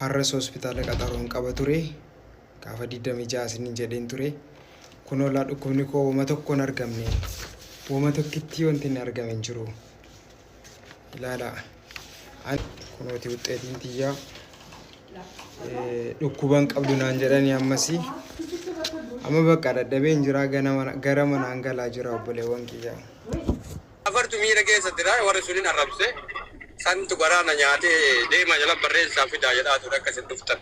Har'as hospitaala qaxaroon qaba ture. Gaafa 26 isiniin jedheen ture. Kunoo laa dhukkubni koo woma tokko hin argamne. Woma tokkittii wanti inni argame hin jiru. Ilaalaa. Kunooti wuxxeetiin tiyyaa. Dhukkuba hin qabdu naan jedhanii ammasii. Amma bakka dadhabeen jira gara manaan galaa jira obboleewwan kiyyaa. Afartu miira keessa jira warri sunin arrabse santu garaa na nyaatee deemaa jala barreessaa fidaa jedhaa ture akka isin dhuftan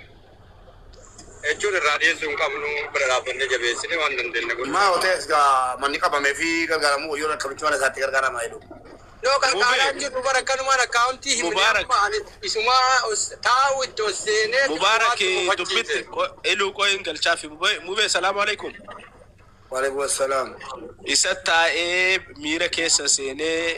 jechuun irraa dhiyeessuu hin qabnu bira dhaabbannee jabeessine waan dandeenye godhu. Maa hotees gaa manni qabamee fi gargaaramuu wayyoon akkamitti mana isaatti gargaarama jedhu. No qarqaaraa Mubee. jirru bara akkanumaan akkaawuntii himne Mubaarak. amma ani isumaa taa'u itti ol seenee Mubaarak xiqqoomaatu dubbitti mufachiise. iluu qoyin galchaafi mubee salaamu alaikum. Waalaikum assalaam. Isa taa'ee miira keessa seenee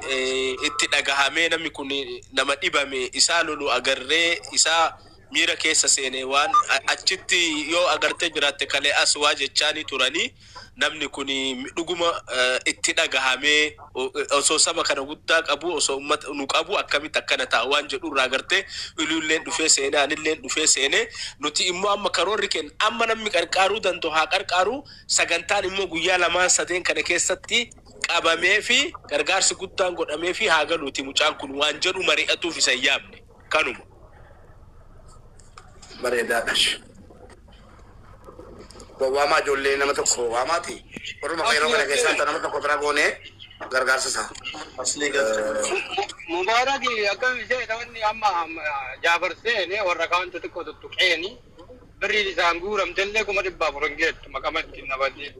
itti dhagahamee namni kun nama dhibame isaa lolu agarree isaa miira keessa seenee waan achitti yoo agartee jiraatte kalee as waa jechaanii turanii namni kun dhuguma itti dhagahamee osoo saba kana guddaa qabu osoo ummata nu qabu akkamitti akkana ta'a waan jedhu irraa agartee iluulleen dhufee seenee anilleen dhufee seenee nuti immoo amma karoorri keenya amma namni qarqaaruu danda'u haa qarqaaru sagantaan immoo guyyaa lamaan sadeen kana keessatti qabamee fi gargaarsi guddaan godhamee fi haa galuuti mucaan kun waan jedhu mari'atuuf isa hin yaamne kanuma. Bareedaadha. Waamaa ijoollee nama tokko waamaati. Warruma yeroo kana keessaa nama tokko bira goonee gargaarsa isaa. Aslii galcha. Mubaarak akkam ishee wanni amma Jaafar seene warra kaan xixiqqoo tuttuqeeni birriin isaan guuramtellee 400,000 hin geettu maqama ittiin nabatee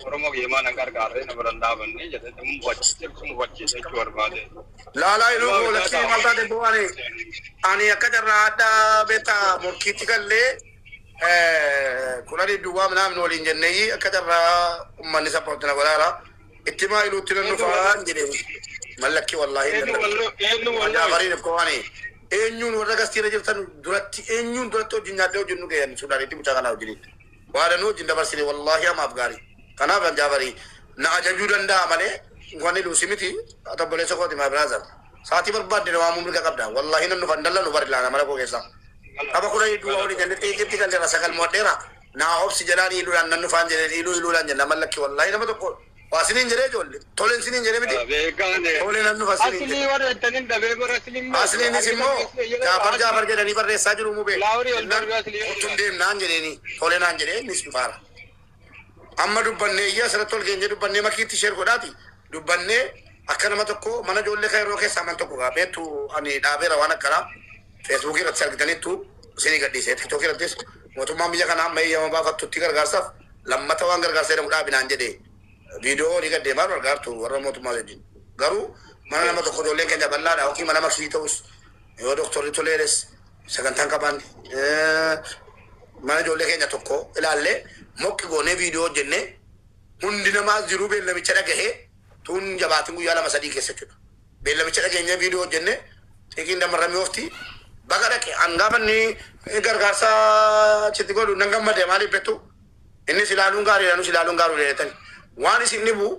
Oromoo geemaa nan gargaarree na biran dhaabanne jedhe mufachiise jechuu barbaade. Laalaa iluu koo lakkii maal taate boo ani ani akka carraa adda beektaa morkiitti gallee kudhanii duwwaa minaamin waliin jenneeyyi akka carraa uummanni sappoorti na godhaara. Itti maa iluutti nan dhufaa jedheen mallakkii wallaahi hin danda'u. Eenyu walloo Jaafariin ikkoo ani eenyuun warra gastiirra jirtan duratti eenyuun duratti wajjin nyaaddee wajjin nu ga'an Suudaanitti mucaa kanaa wajjiniin. Waadanuu wajjin dabarsine wallaahi hamaaf gaarii. Kanaaf an Jaafarii na ajajuu danda'a malee wanni luusi miti obboleessa kooti my brother. Saatii barbaadde na waamuu mirga qabda. Wallaahi nan dhufan dallanu bari laana mana koo keessaa. Tapha kudhanii duwwaa waliin jennee xiiqitti galleera sagal mo'adheera. Naa obsi jedhaan iluudhaan nan dhufaan jedheen iluu iluudhaan jenna mallakki wallaahi nama tokko waa siniin jedhee ijoollee toleen siniin jedhee miti Beekaan tolee nan dhufa siniin aslii jedhe. warra jettaniin dhabee bara asliin Asliinis immoo Jaafar Jaafar jedhanii barreessaa jiru mubee. Laaworii ol Jennaan darbe aslii kottuun deemnaan jedheeni tolee naan jedhee innis dhufaara. Amma dubbannee iyya asirratti ol geenyee dubbannee makiitti sheer godhaati. Dubbannee akka nama tokko mana ijoollee kan yeroo keessaa man tokko gaa beektu ani dhaabeera waan akkanaa feesbuukii irratti argitaniittu isinii gadhiisee tiktookii irrattis mootummaan biyya kanaa amma eeyyama baafattutti gargaarsaaf lammata waan gargaarsa jedhamu dhaabinaan jedhee viidiyoo olii gad deemaa gargaartu warra mootummaa wajjin. Garuu mana nama tokko ijoolleen keenya bal'aadha yookiin mana maksii ta'us yoo doktorri toleeres sagantaan qaban mana ijoollee keenya tokko ilaallee moqqi goonee viidiyoo hojjennee hundi namaas jiruu beellamicha dhagahee tuun jabaatin guyyaa lama sadii keessa jechuudha. Beellamicha dhageenyee viidiyoo hojjennee xiqiin damarramee oofti baga dhaqe an gaafa inni gargaarsa achitti godhu nan gammade maaliif beektu innis ilaaluun gaariidha nus ilaaluun gaarii jedhetani waan isin dhibu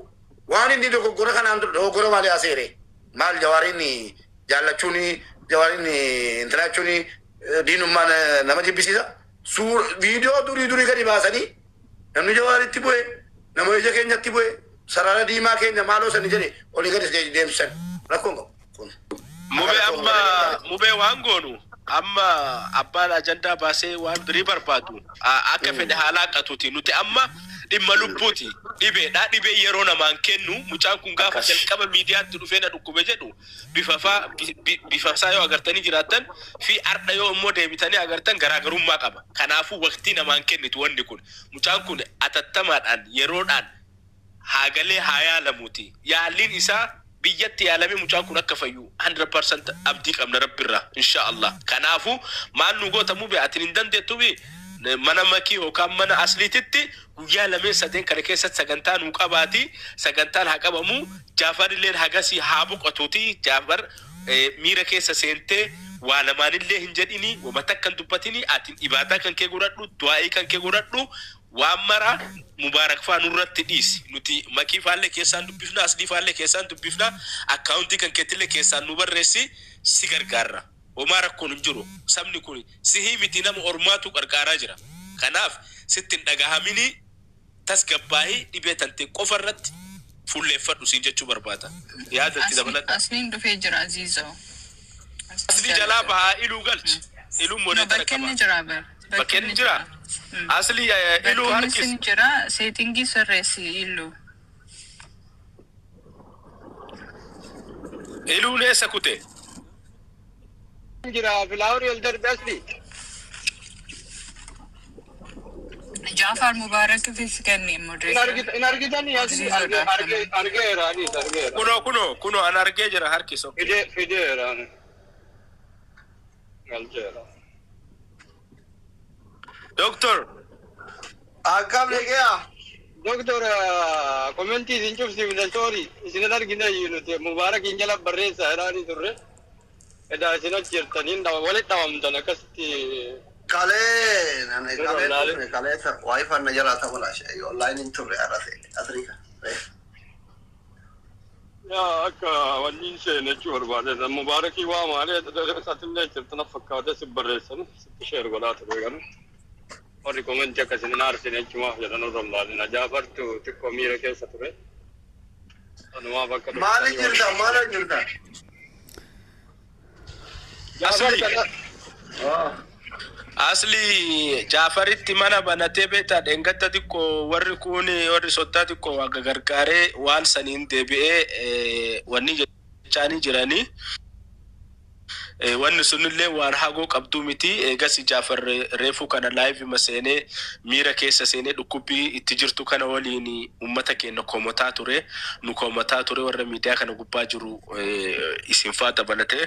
waan inni dogoggora kanaan dura dogoggora maalii haseere maal jawaariin jaallachuun jawaariin intala jechuun diinummaan nama jibbisiisa suur viidiyoo durii durii gadi baasanii namni jawaaritti bu'e nama ija keenyatti bu'e sarara diimaa keenya maaloo sani jedhe olii gadi deemsisan rakkoon qabu kun. Mubee amma mubee waan goonu amma abbaan ajandaa baasee waan birii barbaadu akka fedhe haala haqatuti nuti amma dhimma lubbuuti dhibeedha dhibee yeroo namaan kennu mucaan kun gaafa Akkas. jalqaba miidiyaatti dhufee na dhukkube jedhu bifa faa bifa isaa yoo agartanii jiraattan fi ardha yoo immoo deebitanii agartan garaagarummaa qaba kanaafuu waqtii namaan kennitu wanni kun mucaan kun atattamaadhaan yeroodhaan haa galee haa yaalamuuti yaalliin isaa biyyatti yaalamee mucaan kun akka fayyu 100% abdii qabna rabbirraa insha Allah kanaafu maal nu goota mube atin hin dandeettu bi mana makii yookaan mana asliititti guyyaa lameen sadeen kana keessatti sagantaa nuu qabaati sagantaan haa qabamu Jaafar illeen hagasii haa boqotuuti Jaafar miira keessa seentee waa lamaanillee hin jedhini wama takka hin dubbatini atin ibaadaa kan kee godhadhu du'aa'ii kan kee godhadhu waan mara Mubaarak faa nurratti dhiisi nuti makii faallee keessaan dubbifna aslii faallee keessaan dubbifna akkaawuntii kan keettillee keessaan nu barreessi si gargaarra. Homaa rakkoon hin jiru. Sabni kun sihii miti, nama ormaatu qarqaaraa jira. Kanaaf sitti hin dhagahaminii, tasgabbaa'ii, dhibee tantee qofa irratti fuulleeffadhu siin jechuu barbaada. Yaada itti dabaladha. Asliin dhufee jira, Aziizoo. Asli jalaa bahaa, iluu galchi. Iluun No, modeetara bakka inni qaba. jira bar. Bakka inni jira. Asli, iluu Bakka inni harkis. sin jira, setting sirreessi, iluu. Iluun eessa kute? Jira filaawurii ol darbe, Asli. Jaafar Mubarak fi kenni moderator. In argitanii, Asli? Argeera, anis argeera. Kunoo, kunoo, kunoo, an argee jira, harkiso. Fidee, fideera. Galcheera. Doctor. Akkam liqe'a? Doktor, comment isin cufsiifne, sorry. Isin argina nuti Mubaarakiin jala barreessaa jedhaanii turre. Edaa isin achi jirtaniin walitti dhabamtan akkasitti. Kalee nane kalee turre, kalee wifi na jalaa tabalaashe, online hin turre arrate asriika. Yaa, akka wanni hin seene jechuu barbaade. Mubaarakii waa maalee atillee jirtu na fakkaate, si barreessan sitti share godhaa ture garuu. Warri comment akkasin hin aarsine jechumaaf jedhan irra hin laalina. Jaafartu xiqqoo miira keessa ture. Sanumaaf akka Maali jirta? Maali jirta? Jaafar Asli. kana Asli, Jaafaritti mana banatee beektaa, dheengatta xiqqoo warri kun warri sottaa xiqqoo waa gargaaree waan saniin deebi'ee wanni jechaanii jiranii. Wanni sunillee waan hagoo qabduu miti. Eegas Jaafar reefuu kana live seenee, miira keessa seenee, dhukkubbii itti jirtu kana waliin uummata keenya komataa ture. Nu komataa ture, warra miidiyaa kana gubbaa jiru isin faa dabalatee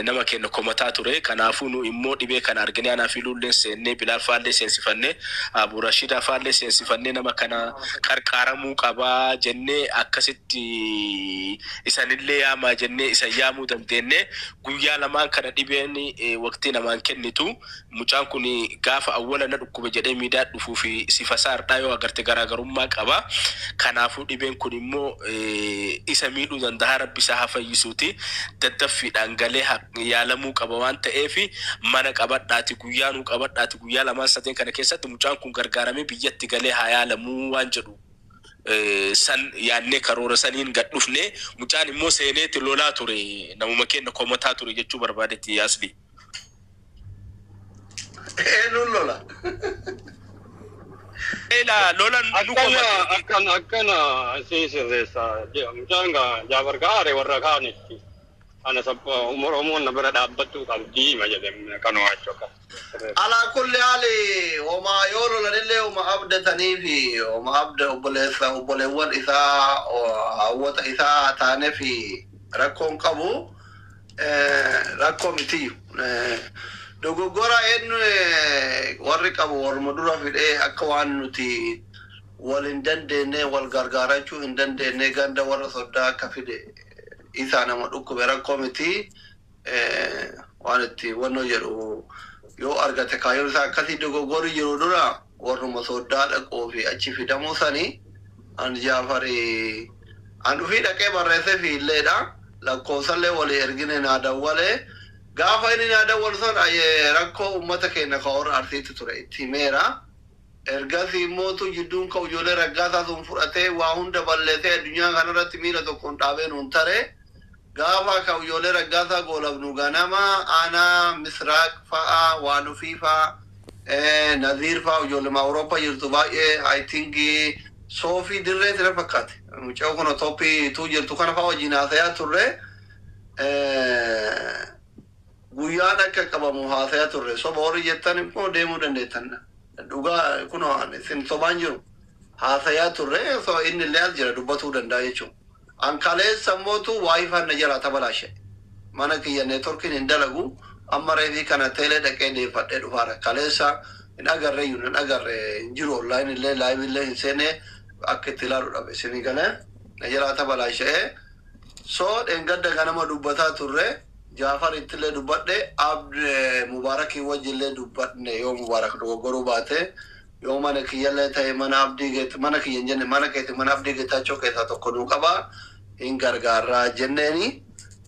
nama keenya komataa ture. Kanaafuu nu immoo dhibee kana argine, anaaf iluullee seennee, Bilaal faallee seensifannee, Abu Rashidaa faallee seensifannee, nama kana qarqaaramuu qabaa jennee, akkasitti isanillee yaamaa jennee isan yaamuu dandeenye. Guyyaa lamaan kana dhibeen waqtii namaan kennitu. Mucaan kun gaafa awwala na dhukkube jedhee miidiyaa dhufuu fi sifa isaa har'aa yoo agarte garaagarummaa qaba. Kanaafuu dhibeen kun immoo isa miidhuu danda'a, Rabbi isaa haa fayyisuuti. Daddaffiidhaan galee yaalamuu qaba waan ta'eef, mana qabadhaati, guyyaa nuu qabadhaati, guyyaa lamaan sadeen kana keessatti mucaan kun gargaaramee biyyatti galee haa yaalamuu waan jedhu. San yaannee karoora saniin gad dhufne. Mucaan immoo seeneeti lolaa ture, namuma keenya komataa ture jechuu barbaadetti, Asli. Eenyuun lola? Ela lola nu Akkana komate. Akkana akkana si sirreessa. Mucaan Jaafar kaare warra kaanitti. Ana sabba Oromoon na bira dhaabbattuu qabdii ma jedhame kanuma jechuudha. Alaa kulli haali, homaa yoo lolanillee homa abdatanii fi homa abda obboleessa obboleewwan isaa hawwata isaa taanee fi rakkoon qabu, rakkoo miti. Dogoggora eenyu warri qabu warma dura fidhee akka waan nuti wal hin dandeenye, wal gargaarachuu hin dandeenye, ganda warra soddaa akka fide isaa nama dhukkube rakkoo miti. Waan itti wannoo jedhu yoo argate kaayyoon isaa akkasii dogoggorri jiru dura warruma soddaa dhaquu fi achi fidamuu sanii. An Jaafari an dhufii dhaqee barreessee fi illeedha, lakkoofsallee walii ergine, naa dawwalee. Gaafa inni naa dawwalu san rakkoo uummata keenya ka warra Arsiitti ture itti himeera. Ergasii immootu jidduun ka ijoollee raggaasaa sun fudhatee waa hunda balleessee addunyaa kanarratti miila tokkoon dhaabee nuun tare. Gaafa ka ijoollee raggaasaa goolabnu ganama aanaa Misraaq fa'a, waan ufii fa'a, Naziir fa'a, ijoollee Awurooppaa jirtu baay'ee, I think Soofii dirree tira fakkaate. Mucaa kun Tooppii tuu jirtu kana fa'a wajjin haasayaa turre. Guyyaan akka qabamu haasayaa turre. Soba warri jettan immoo deemuu dandeettan. Dhugaa kunoo isin sobaan jiru. Haasayaa turre, so inni illee as jira, dubbatuu danda'a jechuudha. An kaleessa mootu wifi na jalaa tabalaashe. Mana kiyya networkiin hin dalagu. Amma reefii kana teelee dhaqee deeffadhee dhufaara. Kaleessa hin agarre iyyuu, hin agarre, hin jiru, online illee live illee hin seene, akka itti ilaalu dhabe. Isinii galee na jalaa tabalaashee. So dheengadda ganama dubbataa turre. Jaafar ittillee dubbadhe, Abd Mubaarakii wajjillee dubbadhe. Yoo Mubaarak dogoggoruu baate, yoo mana kiyyallee ta'e, mana Abdii geet, mana kiyya hin jenne, mana keeti, mana Abdii Geetaachoo keessaa tokko nuu qaba, hin gargaarraa jenneeni.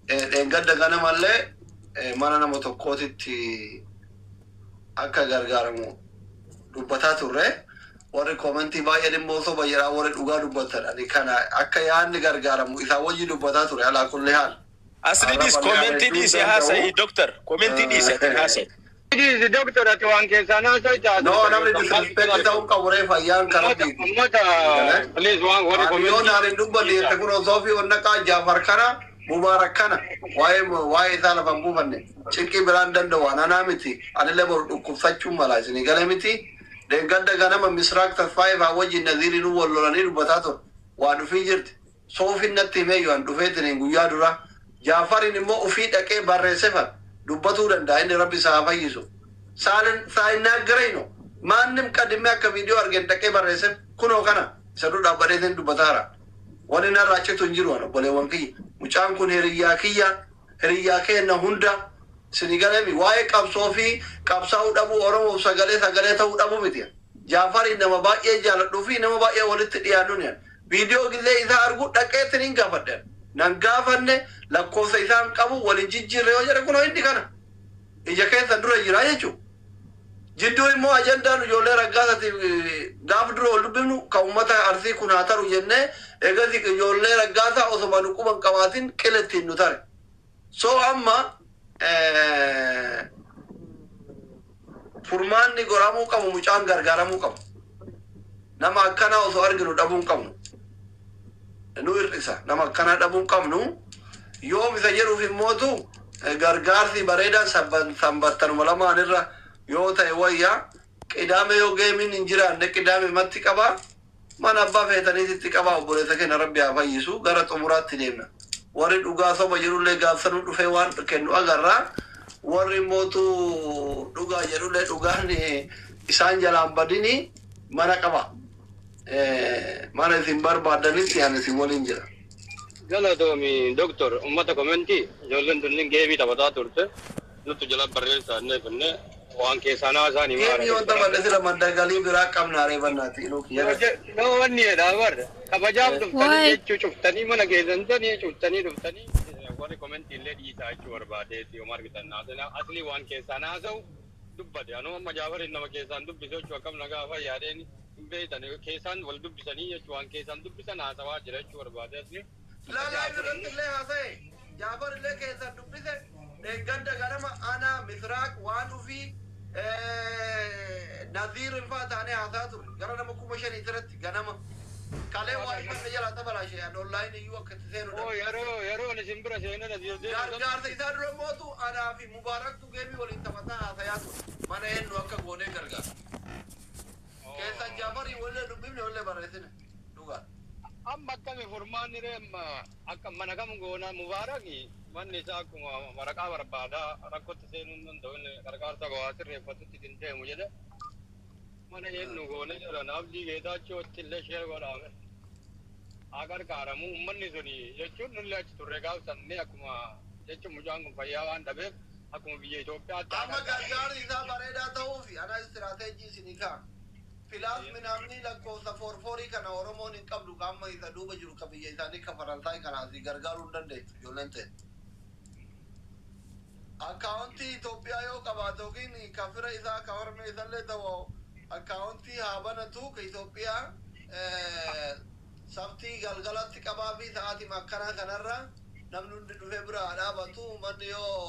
Dheengadda ganamallee Mana nama tokkootitti akka gargaaramu dubbataa turre. Warri koomentii baay'een immoo soba jedhaa, warri dhugaa dubbatan ani kana akka yaadni gargaaramu isaa wajji dubbataa ture alaa kulli haal. Asliinis koomentii dhiise haasa'i, doktar, koomentii dhiise ati haasa'i. Dhiisi, doktor, ati waan keessaa naasa'ita. No, namni disrespect ta'uu qabu ree, fayyaan karaa. Ummata, please, waan warri Ani yoo naan hin dubbanne jette kun osoo fi onnaqaa Jaafar kana, Mubaarak kana waa'ee isaa lafa hin buufanne cinqii biraan danda'u ananaa miti. Anillee boru dhukkubsachuu mala, isinii gale miti. Deeggadda ganama Misraaq Tasfaayee faa wajjin Naziiriin wal lolanii dubbataa ture. Waan dhufii jirti. Soofin natti himee yoo an dhufeetiin guyyaa dura. Jaafariin immoo ufii dhaqee barreessefa dubbatuu danda'a, inni rabbi isaa haa fayyisu. Saayinnaaggaree no. Maannim qadimmee akka viidiyoo argeen dhaqee barreesseef kunoo kana isa dura dhaabbateetiin dubbataara. Wanni narraa citu hin jiru, obboleewwan kiyya. Mucaan kun hiriyyaa kiyya, hiriyyaa keenna hunda, isinii galeemi, waa'ee qabsoo fi qabsaa'uu dhabuu, Oromoof sagalee ta'uu dhabuu miti. Jaafariin nama baay'ee jaaladhuu fi nama baay'ee walitti dhiyaannu ni. Viidiyoo gillee isaa argu dhaqeetiin hin gaafadhan. Nan gaafanne, lakkoofsa isaan qabu waliin jijjiirre yoo jedhe kunoo inni kana. Ija keessa dura jira jechuudha. Jidduu immoo ajandaan ijoollee raggaasaatiif gaaf dura wal dubbifnu kan uummata Arsii kun haa taru jennee, eegas ijoollee raggaasaa osoma nu quban qabaatin qila ittiin nu tare. So amma furmaanni godhamuu qabu, mucaan gargaaramuu qabu. Nama akkanaa osoo arginu dhabuu hin qabnu. Nu hir'isa. Nama akkanaa dhabuu hin qabnu. Yoom isa jedhuuf immootu gargaarsi bareedaan sanbattanuma lamaan irra yoo ta'e wayyaa. Qidaame yoo geemiin hin jiraanne qidaame matti qabaa. Mana abbaa feetaniititti qabaa, obboleessa keenya rabbi haa fayyisu, gara xumuraatti deemna. Warri dhugaa soba jedhullee gaafsanuu dhufee waan kennu agarraa. Warri mootu dhugaa jedhullee dhugaan isaan jalaan badini mana qaba. Mana isin barbaadanitti ani isin waliin jira. Galatoomi, doktor. Ummata komentii, ijoolleen tunniin geemii taphataa turte. Nutti jala barreessaa innee finne waan keessaa naasaanii. Geemii wanta badde sila madda galii biraa qabna reebannaati iluu kiyya. No, wanni jedhaa bar kabajaaf dhuftanii Waay. jechuu cuftanii mana keessantanii cuftanii dhuftanii warri komentii illee dhiisaa jechuu barbaadeeti. Yoo argitan naasina asli waan keessaa naasa'u dubbate. Anuu amma Jaafariin nama keessaan dubbise jechuu akkam nagaa fayyaadeen hin beektan, keessaan wal dubbisanii jechuu, waan keessaan dubbisan haasawaa jira jechuu barbaade asli. Laalaa irratti illee haasa'e. Jaafar illee keessan dubbise. Deeggadda ganama ana Misraaq waan dhufii Naziir faa taanee haasaa ture. Gara nama 5,000 irratti ganama. Kalee waa ifanne jalaa tabalaashe an online iyyuu akka itti seenu. Oo, yeroo isin bira seenee Naziir deemu. Gargaarsa isaa dura mootu anaa fi Mubaaraktu geemii waliin taphataa haasayaa ture. Mana eenyu akka goonee gargaara. Keessan Jaafarii wallee dubbifne, wallee barreessine. Dhugaa. Amma akkami furmaanni ree? Amma akka mana kam goona? Mubaaraki manni isaa akkuma waraqaa barbaadaa rakkootti seenuu hin danda'u, inni gargaarsa gawaa sirreeffatutti hin deemu jedhe. Mana eenyu goone jedhan? Abdii Geetaachootti illee share godhame haa gargaaramu uummanni suni jechuun. Nullee achi turre gaafsanne akkuma jechuun mucaan kun fayyaa waan dhabeef akkuma biyya Itoophiyaatti haa Amma gargaaramu. Gargaarsi isaa bareedaa ta'uufi ana istiraateejii isinii ka'a. Filaas minaamni lakkoofsa foorfoorii kana Oromoon hin qabdu, ka amma isa duuba jiru, ka biyya isaanii ka Faransaay kana asii gargaaruu hin dandeessu ijoolleen ta'e. Akkaawuntii Itoophiyaa yoo qabaate yookiin ka fira isaa ka horme isallee ta'u akkaawuntii haa banatu ka Itoophiyaa sabtii galgalatti qabaa fi sa'aatii akkanaa kanarra namni hundi dhufee bira haa dhaabatu manni yoo